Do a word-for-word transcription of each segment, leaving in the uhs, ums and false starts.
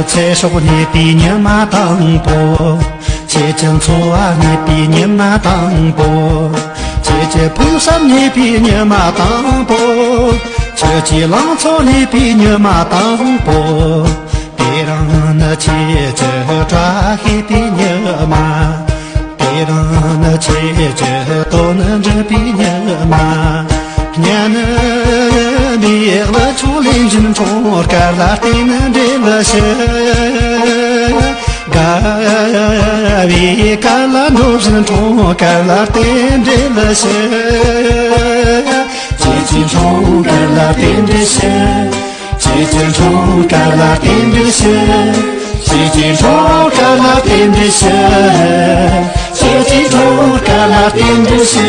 ཚེ་སྲོག་རྙེད་པའི་ཉི་མ་དང་པོ། ཁྱེད་ཀྱི་འཚོ་བ་རྙེད་པའི་ཉི་མ་དང་པོ། ཁྱེད་ཀྱི་ཕུགས་བསམ་རྙེད་པའི་ཉི་མ་དང་པོ། ཁྱེད་ཀྱི་ལང་ཚོ་རྙེད་པའི་ཉི་མ་དང་པོ། དེ་རིང་ནི་ཁྱེད་ཀྱི་བཀྲ་ཤིས་པའི་ཉི་མ། དེ་རིང་ནི་ཁྱེད་ཀྱི་དོན་འགྲུབ་པའི་ཉི་མ། སྙན་པའི་ཀླུ་ཆུང་ལེན་བཞིན་འཁྲུངས་སྐར་ལ་རྟེན་འབྲེལ་ཞུ། དགའ་བའི་སྐར་ལ་འགྲོ་བཞིན་འཁྲུངས་སྐར་ལ་རྟེན་འབྲེལ་ཞུ། ཁྱེད་ཀྱི་འཁྲུངས་སྐར་ལ་རྟེན་འབྲེལ་ཞུ། ཁྱེད་ཀྱི་འཁྲུངས་སྐར་ལ་རྟེན་འབྲེལ་ཞུ། ཁྱེད་ཀྱི་འཁྲུངས་སྐར་ལ་རྟེན་འབྲེལ་ཞུ། ཁྱེད་ཀྱི་འཁྲུངས་སྐར་ལ་རྟེན་འབྲེལ་ཞུ།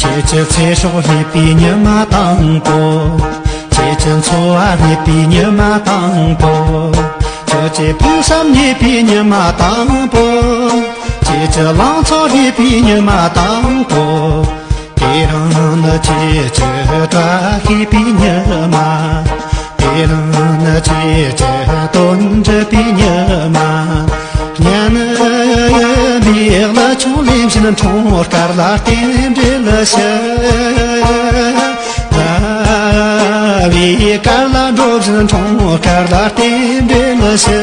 ཁྱེད་ཀྱི་ཚེ་སྲོག་རྙེད་པའི་ཉི་མ་དང་པོ། ཁྱེད་ཀྱི་འཚོ་བ་རྙེད་པའི་ཉི་མ་དང་པོ། ཁྱེད་ཀྱི་ཕུགས་བསམ་རྙེད་པའི་ཉི་མ་དང་པོ། ཁྱེད་ཀྱི་ལང་ཚོ་རྙེད་པའི་ཉི་མ་དང་པོ། དེ་རིང་ནི་ཁྱེད་ཀྱི་བཀྲ་ཤིས་པའི་ཉི་མ། དེ་རིང་ནི་ཁྱེད་ཀྱི་དོན་འགྲུབ་པའི་ཉི་མ། སྙན་པའི་ཀླུ་ཆུང་ལེན་བཞིན་འཁྲུངས་སྐར་ལ་རྟེན་འབྲེལ་ཞུ། དགའ་བའི་སྐར་ལ་འགྲོ་བཞིན་འཁྲུངས་སྐར་ལ་རྟེན་འབྲེལ་ཞུ།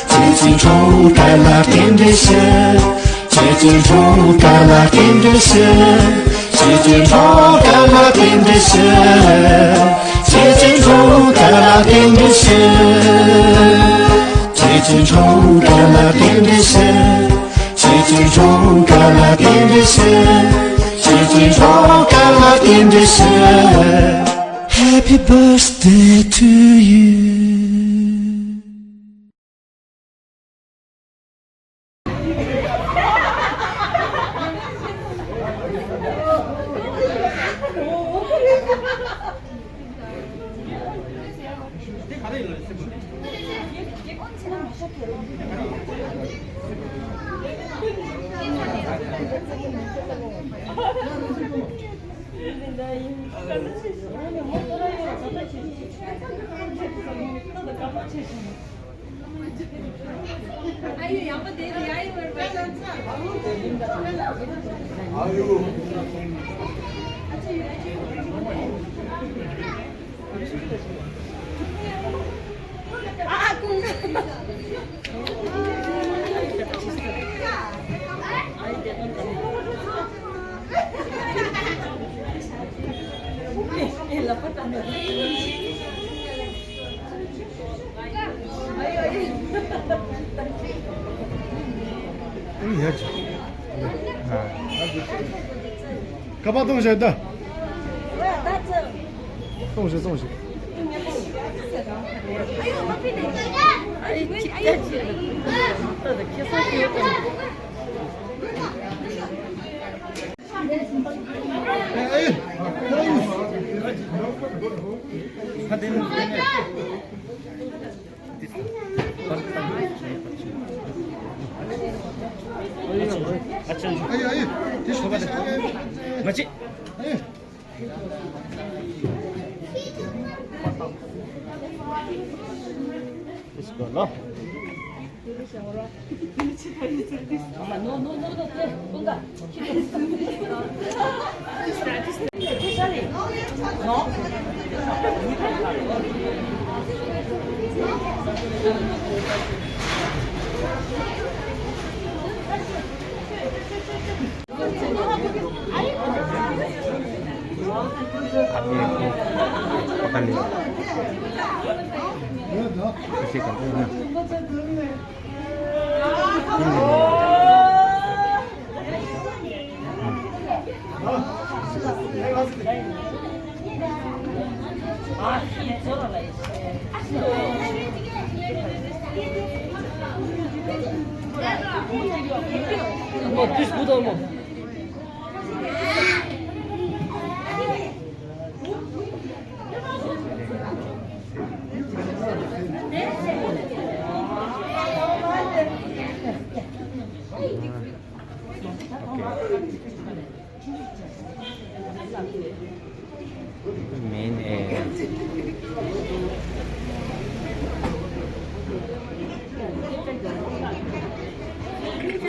ཁྱེད་ཀྱི་འཁྲུངས་སྐར་ལ་རྟེན་འབྲེལ་ཞུ། ཁྱེད་ཀྱི་འཁྲུངས་སྐར་ལ་རྟེན་འབྲེལ་ཞུ། ཁྱེད་ཀྱི་འཁྲུངས་སྐར་ལ་རྟེན་འབྲེལ་ཞུ། ཁྱེད་ཀྱི་འཁྲུངས་སྐར་ལ་རྟེན་འབྲེལ་ཞུ། ཁྱེད་ཀྱི་འཁྲུངས་སྐར་ལ་རྟེན་འབྲེལ་ཞུ། ཁྱེད་ཀྱི་འཁྲུངས་སྐར་ལ་རྟེན་འབྲེལ་ཞུ། ཁྱེད་ཀྱི་འཁྲུངས་སྐར་ལ་རྟེན་འབྲེལ་ཞུ། Happy birthday to you. ཨ་ཡོ། ཡག་པོ་བསྡད་འདུག། ཨ་ཡོ། ཨ་ཡོ། ཨ་ཨ་ཀུན། ཨེ་ལ་པ་ཏང་། ཨེ་ཡ་ཅི། ཨ། ཀ་པ་གཏོང་བྱེད་ད། གཏོང་བྱེད་གཏོང་བྱེད། ཨེ་ཅི་ཨེ་ཅི། ད་ད་ཁེ་སང་ཁེ་ཡོད་དམ།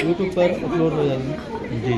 YouTube पर अपलोड हो जाएगी। जी।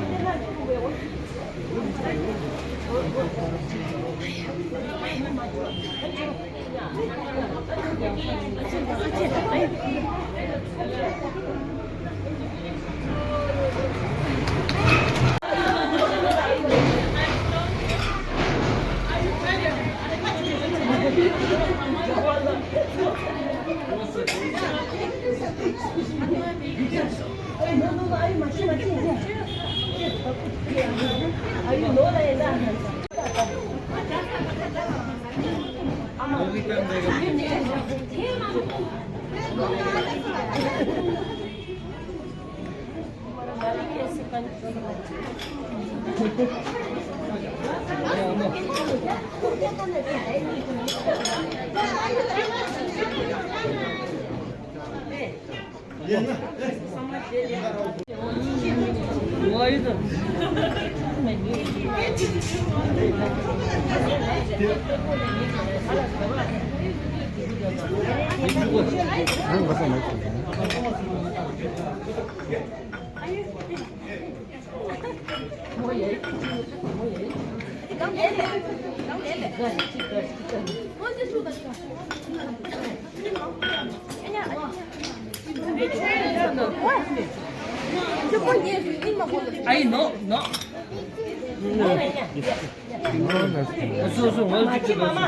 Ai, no, no. སོ་སོ་ངོ་གཅིག་གཅིག་ལ་སོ།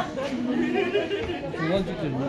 ངོ་གཅིག་གཅིག་ལ།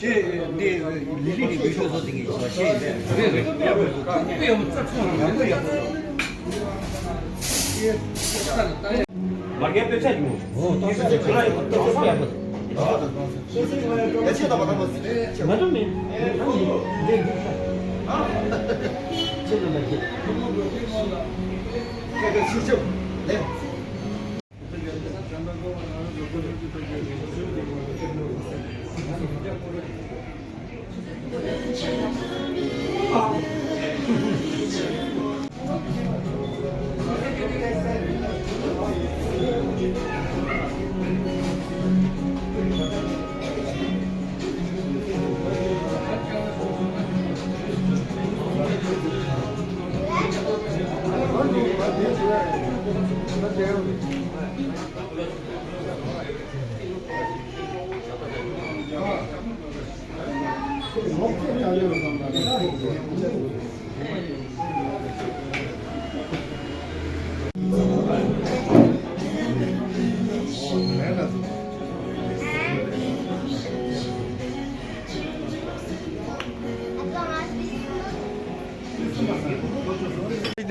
ཁྱེད་འདི་ལི་ལི་ནས་འགུལ་ཤོག་བཟོ་དེ་ངས་བྱས་པས། མ་རྒན་དཔེ་ཆ་ཡིན་མོ། ཨོ་ཏོག་ཙམ་ཅིག་ཁོ་རང་ཡོད་ཏོག་ཙམ་ཡག་པོ་འདུག་ཡ་ཆེ་ད་བ་ད་མ་ཟེར། ང་ཚོ་མེད། ཨ་ནི་འདི་འདུག་ས། ཨ། ཆེ་ད་མ་ཁྱེད། ཁྱེད་ཀྱི་ཕྱི་ཆབ་ལས།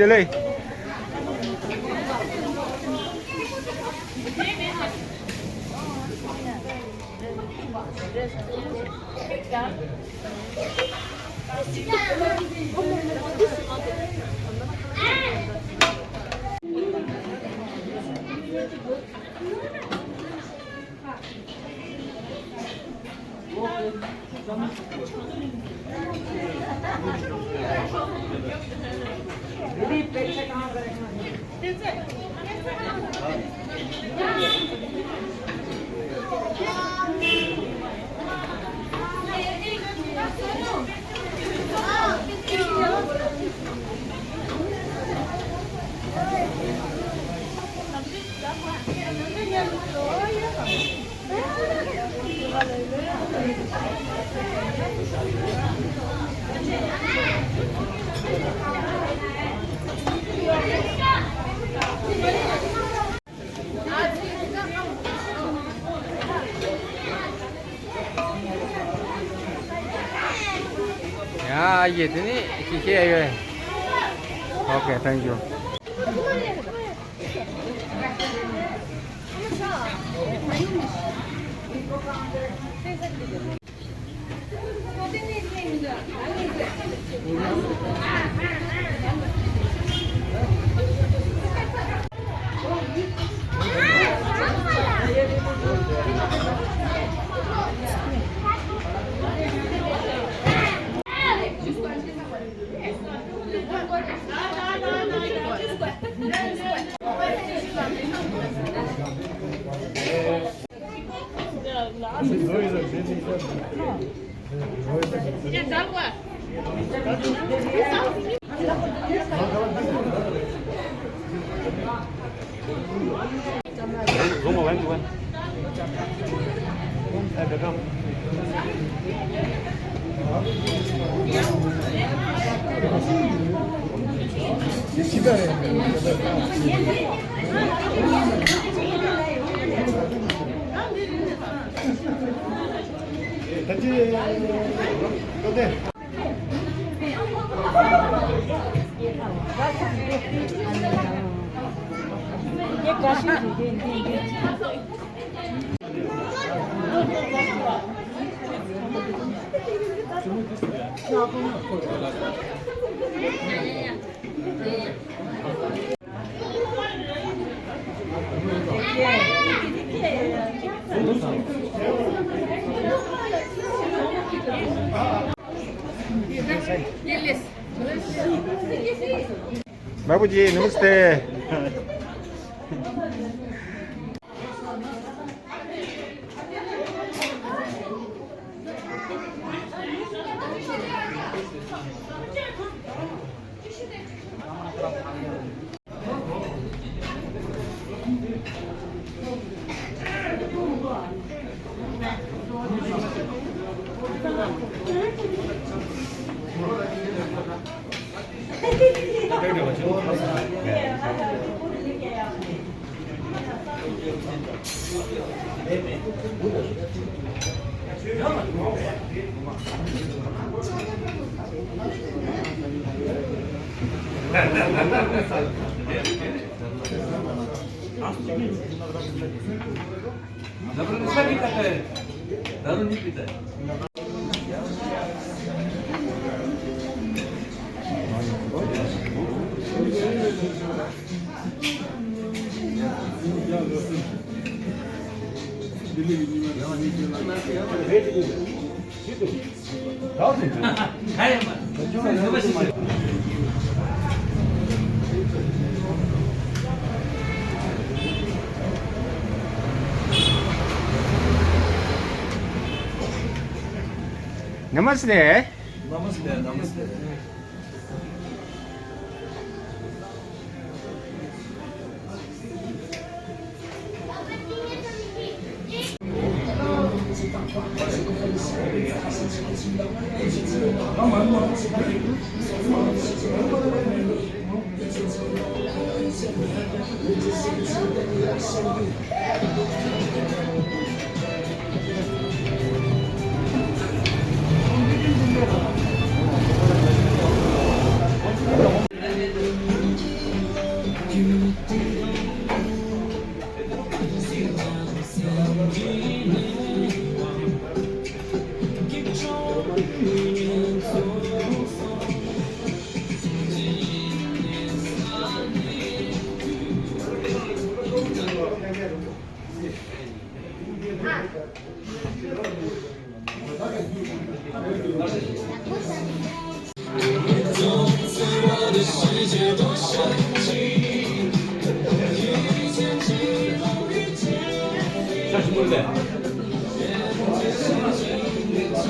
དེ་ལས། ཡ་ཡེ་དེ་ནི་ཤི་ཤི་ཡ་ཡོད། Okay, thank you. बाबूजी, नमस्ते। नमस्ते। नमस्ते, नमस्ते।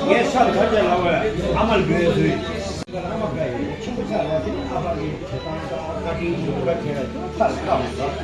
ངས་ཤར་ག་རྒྱ་ལ་བས་ཨ་མ་ལ་འབུལ་ཟོས། ཨ་མ་ག་ཡི་ཆུང་ཆ་ལ་དེ་ཨ་ཕ་གི་བྱེད་སྟངས་དང་བཀའ་དྲིན་གྱི་བཀའ་དྲིན་ལ་ཐར་བཀའ་མ་ཟ།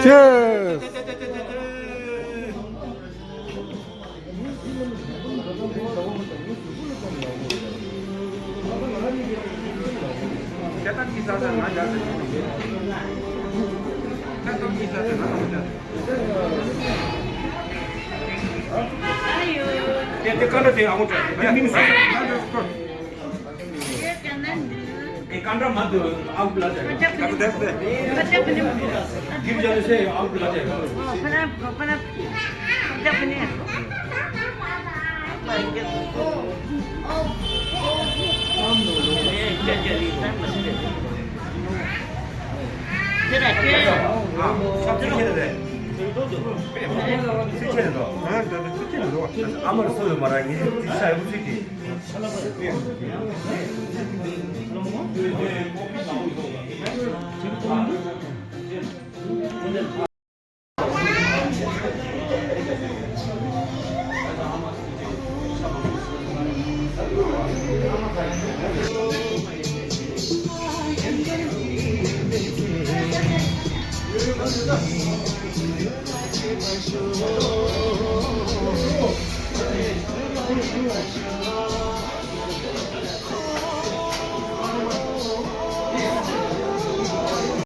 Cheers! ཨ་མར་སོ་ཡོད་མ་ར་ངས་དེ་ཤ་ཡོད་ཚིག་གི།